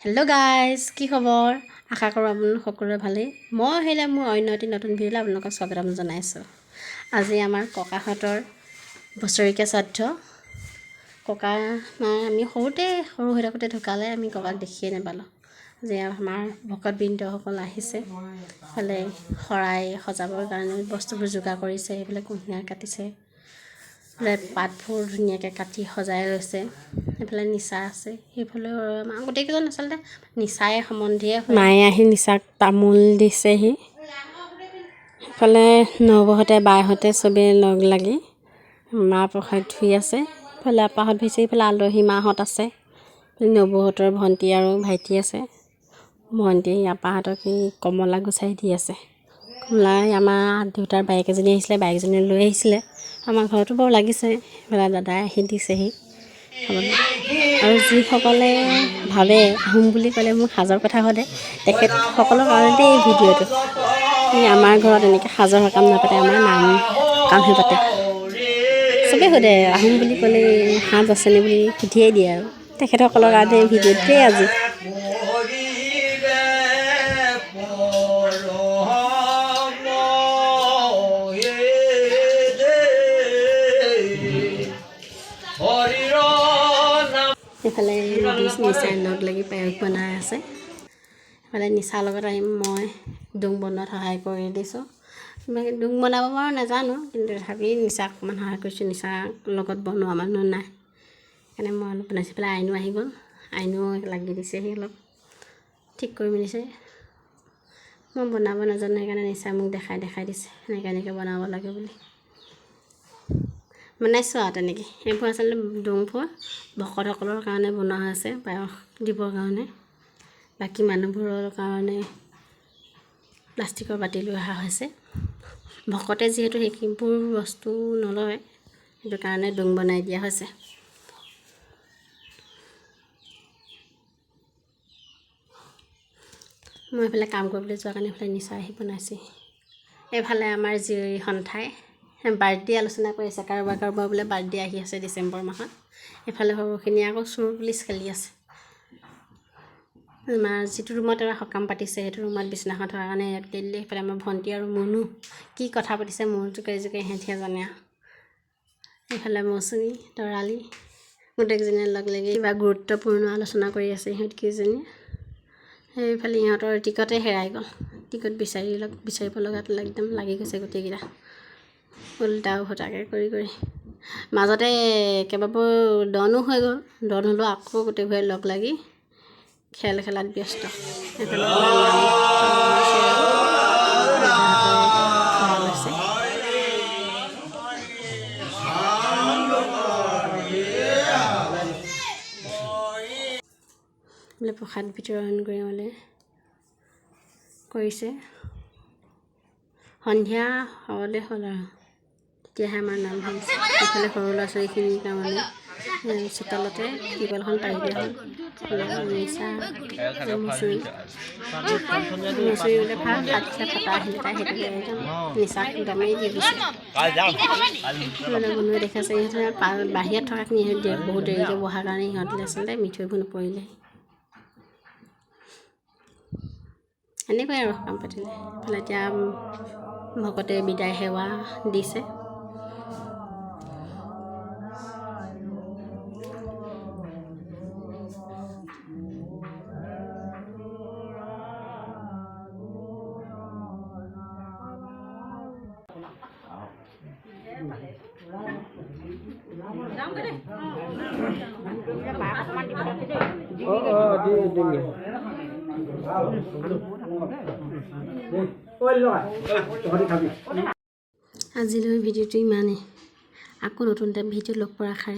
Hello' guys, কি খবৰ? আশা কৰোঁ আপোনালোক সকলোৰে ভালেই। মই আহিলে মোৰ অন্য এটি নতুন ভিডিঅ'লৈ আপোনালোকক স্বাগতম জনাইছোঁ। আজি আমাৰ ককাহঁতৰ বছৰেকীয়া শ্ৰাদ্ধ। ককা নাই, আমি সৰুতে সৰু হৈ থাকোঁতে ঢুকালে, আমি ককাক দেখিয়ে নাপালোঁ। আজি আমাৰ ভকতবৃন্দসকল আহিছে। ইফালে শৰাই সজাবৰ কাৰণে বস্তুবোৰ যোগাৰ কৰিছে। এইফালে কুঁহিয়াৰ কাটিছে, এইফালে পাতবোৰ ধুনীয়াকৈ কাটি সজাই লৈছে। এইফালে নিচা আছে, সেইফালেও আমাৰ গোটেইকেইজন আচলতে নিচাই সম্বন্ধীয়ে। মায়ে আহি নিচাক তামোল দিছেহি। সেইফালে নবৌহঁতে, বাইহঁতে চবেই লগ লাগি মাহ প্ৰসাদ ধুই আছে। ইফালে আপাহঁত ধুইছে, ইফালে আলহী মাহঁত আছে, নবৌহঁতৰ ভণ্টি আৰু ভাইটি আছে। ভণ্টি আপাহঁতক এই কমলা গুচাই দি আছে। কমলা আমাৰ দেউতাৰ বায়েক এজনী আহিছিলে, বায়েকজনী লৈ আহিছিলে। আমাৰ ঘৰতো বাৰু লাগিছে। সেইফালে দাদাই আহি দিছেহি খাবলৈ। আৰু যিসকলে ভাবে আহোম বুলি ক'লে মোক সাজৰ কথা সোধে, তেখেতসকলৰ কাৰণতে এই ভিডিঅ'টো। এই আমাৰ ঘৰত এনেকৈ সাজৰ সকাম নাপাতে, আমাৰ নাম সকামহে পাতে। চবেই সোধে, আহোম বুলি ক'লে সাজ আছেনে বুলি সুধিয়েই দিয়ে। আৰু তেখেতসকলৰ কাৰণে এই ভিডিঅ'টোৱেই আজি। মৰিবে পৰম হে হৰিৰ নাম। এইফালে নিচাই লগ লাগি পায়স বনাই আছে। এইফালে নিচাৰ লগত আহি মই ডুং বনোৱাত সহায় কৰি দিছোঁ। ডুং বনাব বাৰু নাজানো, কিন্তু তথাপি নিচাক অকণমান সহায় কৰিছোঁ। নিচাৰ লগত বনোৱা মানুহ নাই, সেইকাৰণে মই অলপ বনাইছোঁ। এইফালে আইনো আহি গ'ল, আইনো লাগি দিছেহি, অলপ ঠিক কৰি মেলিছে। মই বনাব নাজানো, সেইকাৰণে নিচাই মোক দেখাই দেখাই দিছে, এনেকৈ এনেকৈ বনাব লাগে বুলি। বনাইছোঁ আৰু তেনেকৈ। সেইবোৰ আচলতে ডুংবোৰ ভকতসকলৰ কাৰণে বনোৱা হৈছে, পায়স দিবৰ কাৰণে। বাকী মানুহবোৰৰ কাৰণে প্লাষ্টিকৰ বাতি লৈ অহা হৈছে। ভকতে যিহেতু সেইবোৰ বস্তু নলয়, সেইটো কাৰণে ডুং বনাই দিয়া হৈছে। মই এইফালে কাম কৰিবলৈ যোৱাৰ কাৰণে এইফালে নিচা আহি বনাইছে। এইফালে আমাৰ জীয়ৰী সন্থাই বাৰ্থডে আলোচনা কৰি আছে। কাৰোবাৰ কাৰোবাৰ বোলে বাৰ্থডে আহি আছে ডিচেম্বৰ মাহত। এইফালে সৰুখিনিয়ে আকৌ চোৰ পুলিচ খেলি আছে। আমাৰ যিটো ৰুমত আমাৰ সকাম পাতিছে, সেইটো ৰুমত বিচনাখন থকাৰ কাৰণে ইয়াত দিলে। সেইফালে আমাৰ ভণ্টি আৰু মুনু কি কথা পাতিছে, মূৰ জোকাৰি জোকাৰি সিহঁতিহে জানে আৰু। এইফালে মৌচুমী, তৰালী গোটেইকেইজনীয়ে লগ লাগি কিবা গুৰুত্বপূৰ্ণ আলোচনা কৰি আছে ইহঁতকেইজনীয়ে। সেইফালে ইহঁতৰ টিকটে হেৰাই গ'ল। টিকট বিচাৰি বিচাৰিব লগাত একদম লাগি গৈছে গোটেইকেইটা, উল্টা উভতাকৈ কৰি কৰি। মাজতে কেইবাবাৰো দনো হৈ গ'ল। দন হ'লেও আকৌ গোটেইবোৰে লগ লাগি খেল খেলাত ব্যস্ত। সেইফালে আমাৰ নাম হৈছে আৰু দেউতাহঁতে শৰাই লৈছে। বোলে প্ৰসাদ বিতৰণ কৰিবলৈ কৰিছে। সন্ধিয়া হ'বলৈ হ'ল আৰু তেতিয়াহে আমাৰ নাম হৈছে। এইফালে সৰু ল'ৰা ছোৱালীখিনিৰ কাৰণে চোতালতে টিউবৱেলখন পাৰি দিয়া হ'ল। নিচা, মৌচুমী, মৌচুমী বোলে ভাল ফাটিছে, ফটা আহিলে তাই সেইটোকে একদম নিচাক দমেই দি দিছে। মানে বনোৱা দেখাইছে। ইহঁতে বাহিৰত থকাখিনি ইহঁত বহুত দেৰিকৈ বহাৰ কাৰণে ইহঁতলৈ আচলতে মিঠৈবোৰ নপৰিলে। এনেকুৱাই আৰু সকাম পাতিলে। এইফালে এতিয়া ভকতে বিদায় সেৱা দিছে। আজিলৈ ভিডিঅ'টো ইমানেই। আকৌ নতুন এটা ভিডিঅ' লগ পোৱাৰ আশাৰে।